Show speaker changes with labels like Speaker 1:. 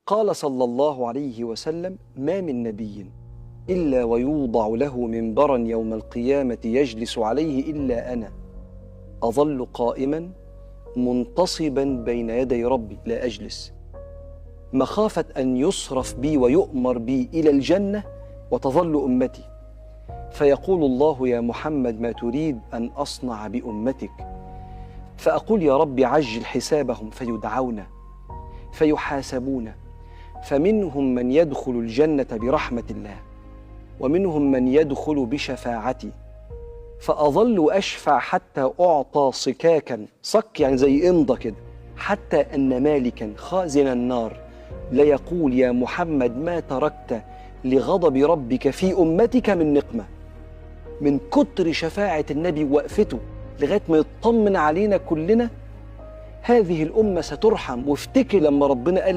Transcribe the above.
Speaker 1: قال صلى الله عليه وسلم: ما من نبي إلا ويوضع له منبرا يوم القيامة يجلس عليه إلا أنا، أظل قائما منتصبا بين يدي ربي لا أجلس، مخافة أن يصرف بي ويؤمر بي إلى الجنة وتظل أمتي، فيقول الله: يا محمد ما تريد أن أصنع بأمتك؟ فأقول: يا رب عجل حسابهم، فيدعون فيحاسبون، فمنهم من يدخل الجنة برحمة الله، ومنهم من يدخل بشفاعتي، فأظل أشفع حتى أعطى صكاكا، صك يعني زي إمضة كده، حتى أن مالكا خازن النار ليقول: يا محمد ما تركت لغضب ربك في أمتك من نقمة. من كتر شفاعة النبي وقفته لغاية ما يطمن علينا كلنا، هذه الأمة سترحم. وافتكر لما ربنا قال